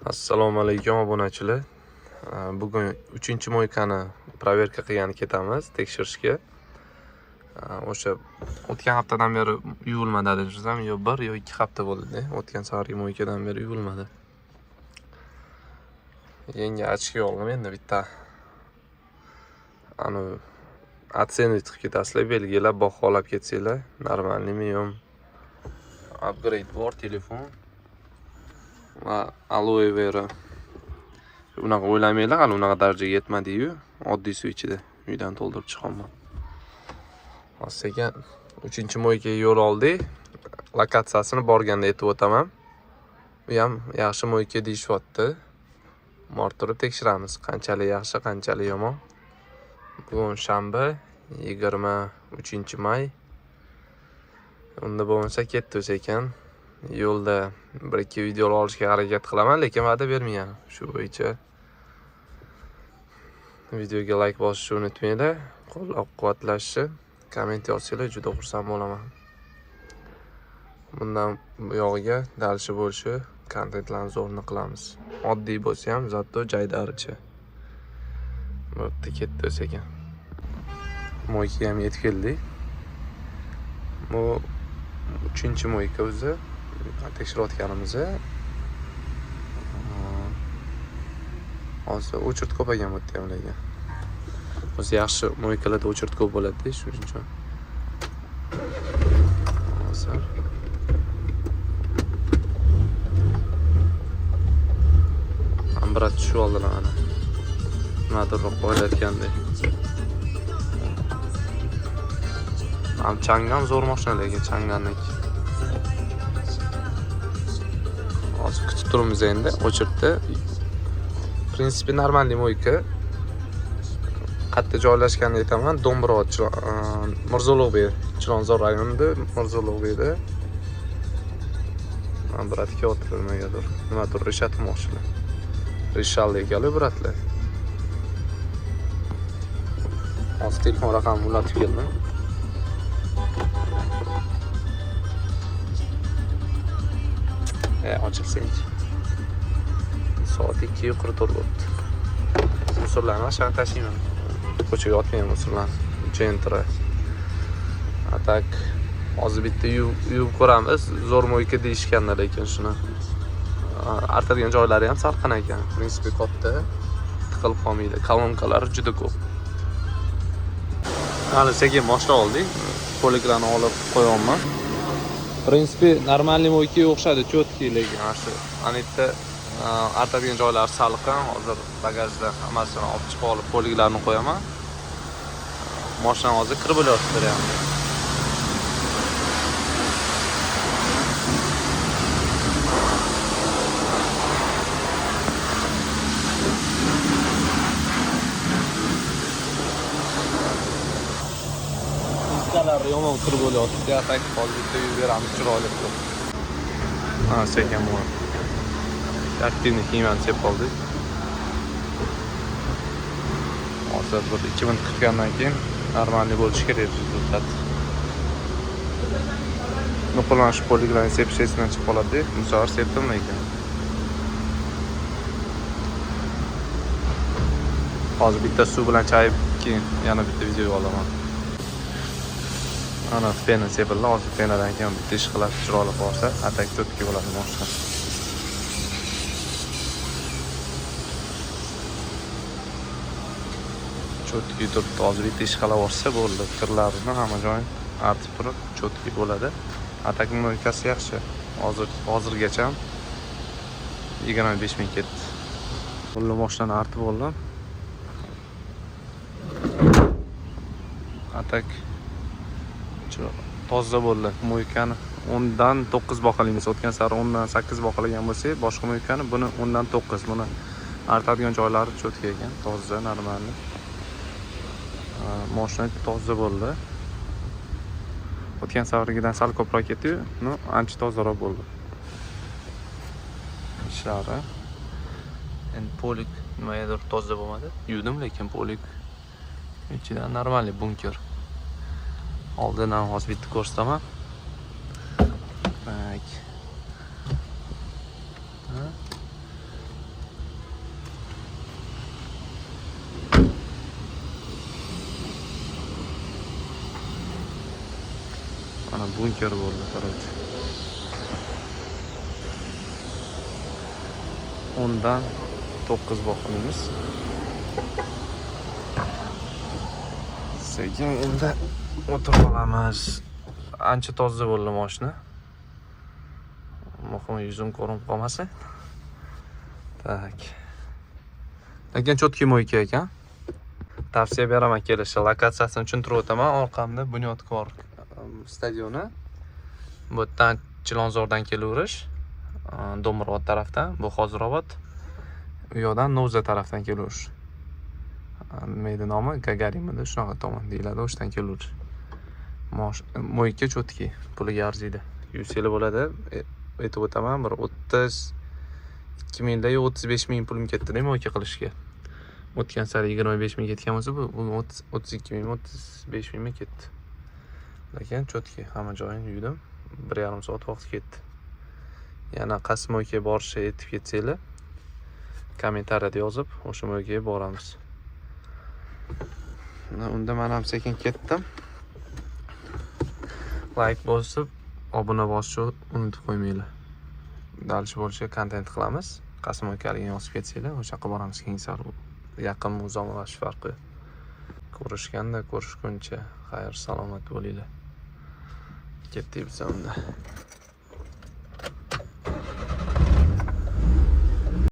Assalomu alaykum, obunachilar. Bugun 3-мойка ni проверка qilgani ketamiz tekshirishga. O'sha o'tgan haftadan beri yuvilmadi adashmasam, yo 1 yo 2 hafta bo'ldi. O'tgan safargi мойка dan beri yuvilmadi. Yangi ochki oldim endi bitta. Anu оценивать qilib ketasizlar, belgilab baholab ketsanglar, нормальный mi yo'q. Upgrade bor telefon. Va aloe vera. Unaqa o'ylamanglar, hali unaqa darajaga yetmadi-yu. Oddiy suv ichida uydan to'ldirib chiqaman. Hozir sekin 3-мойка ga yo'l oldik. Lokatsiyasini borganda aytib o'taman. U ham yaxshi мойка deyishyapti. Borib turib tekshiramiz, qanchalik yaxshi, qanchalik yomon. Bugun shanba, 23-may. Unda bo'lmasa ketdi sekin. Yo'lda bir ikki video olishga harakat qilaman, lekin va'da bermayman. Shu bo'yicha videoga like bosishni unutmanglar, qo'llab-quvvatlashni, komment yozsanglar juda xursand bo'laman. Bundan buyog'iga дальше bo'lishi kontentlarni zo'rni qilamiz. Oddiy bo'lsa ham, зато jaydaricha. Bo'pti, ketdi sekin. Мойка ga ham yetib keldik. Bu 3-мойка o'zi tekshirayotganimiz. Hozir очередь ko'p ekan bu yerda ham lekin. O'zi yaxshi мойка larda очередь ko'p bo'ladi-da, shuning uchun. Hozir ham брат tushib oldilar mana. Nimadir qo'yilayotgandek. Ham Changan zo'r mashina lekin Changanniki. Hozir kutib turibmiz endi очередь da. В принципе, нормальный мойка. Qayerda joylashganini aytaman. Do'mbrobod, Mirzo Ulug'bek, Chilonzor rayonida, Mirzo Ulug'bekda. Mana брат kelyapti nimagadir. Nimadir решать qilmoqchilar. Решал ekanlar брат lar. Hozir telefon raqamini ulatib keldim. Ochilsangchi. Soat 2:44 bo'libdi. Мусор larni mana shu yoqqa tashlayman. Ko'chaga otmayman мусор larni. Gentra. А так hozir bitta yuvib ko'ramiz. Zo'r мойка deyishganda lekin shuni. Artadigan joylari ham salqin ekan. В принципе, katta. Tiqilib qolmaydi. Kolonkalari juda ko'p. Hali sekin moshina oldik. Полик larni olib qo'yapman. В принципе, нормальный мойка ga o'xshadi, чёткий lekin mana shu ana yerda artadigan joylari salqin. Hozir bagajda hammasini olib chiqib olib, полик larni qo'yaman. Mashina hozir kirib bo'lyapti ham. Diskalari yomon kirib bo'lyapti. А так hozir bitta yuvib beramiz chiroyli qilib. Ha, sekin bu. Активный ximiyani sepib oldik. Hozir bir 2 minut kutgandan keyin нормальный bo'lishi kerak результат. Nuqulman shu полик larni sepish esimdan chiqib qoladi. Bu safar sepdim lekin. Hozir bitta suv bilan chayib, keyin yana bitta video olaman. Ana пена sepildi. Hozir пена dan keyin bitta ish qilib chiroyli borsa, а так чёткий bo'ladi mashina. Чёткий turibdi. Hozir bitta ish qilib borsa bo'ldi. Kirlarini hamma joyin artib turib, чёткий bo'ladi. А так мойка si yaxshi. Hozir hozirgacha 25 ming ketdi. Bo'ldi, mashinani artib oldim. А так toza bo'ldi. Мойка ni 10 dan 9 baholaymiz. O'tgan safar 10 dan 8 baholagan bo'lsak, boshqa мойка ni buni 10 dan 9. Buni artadigan joylari чёткий ekan, toza, нормальный. Mashina toza bo'ldi. O'tgan safargidan sal ko'proq ketdi-yu, но ancha tozaroq bo'ldi. Ishlari. Endi полик nimagadir toza bo'lmadi. Yuvdim lekin полик ichidan нормальный бункер. Oldindan hozir bitta ko'rsataman. Так. Bunker bo'ldi, короче. 10dan 9 baholaymiz. Sekin endi o'tirib olamiz. Ancha toza bo'ldi mashina. Muhimi yuzim ko'rinib qolmasa. Так. Lekin чёткий мойка ekan. Tavsiya beraman kelishni. Lokatsiyasini tushuntirib o'taman. Orqamda Bunyodkor stadioni. Bu yerdan Chilonzordan kelaverish, Do'murobod tarafdan, bu Hozirobod. U yoqdan Novza tarafdan kelaverish. Nima edi nomi? Gagarinmidi? Shunaqa tomon deyiladi, o'shadan kelaverish. Мойка чёткий, puliga arziydi. Yuzsanglar bo'ladi. Aytib o'taman, bir 32 mingda yo 35 ming pulim ketdi-da мойка qilishga. O'tgan sari 25 ming ketgan bo'lsa, bu bugun 32 mingmi, 35 mingmi ketdi. Lekin чёткий, hamma joyini yuvdim. 1,5 soat vaqt ketdi. Yana qaysi мойка ga borishni aytib ketsanglar, kommentariyada yozib, o'sha мойка ga boramiz. Unda men ham sekin ketdim. Like bosib, obuna bosishni unutib qo'ymanglar. Дальше больше kontent qilamiz. Qaysi мойка ligini yozib ketsanglar, o'sha yoqqa boramiz keyingi safar. Yaqinmi, uzoqmi, shu farqi. Ko'rishganda ko'rishguncha xayr salomat bo'linglar. Ketdik biz unda.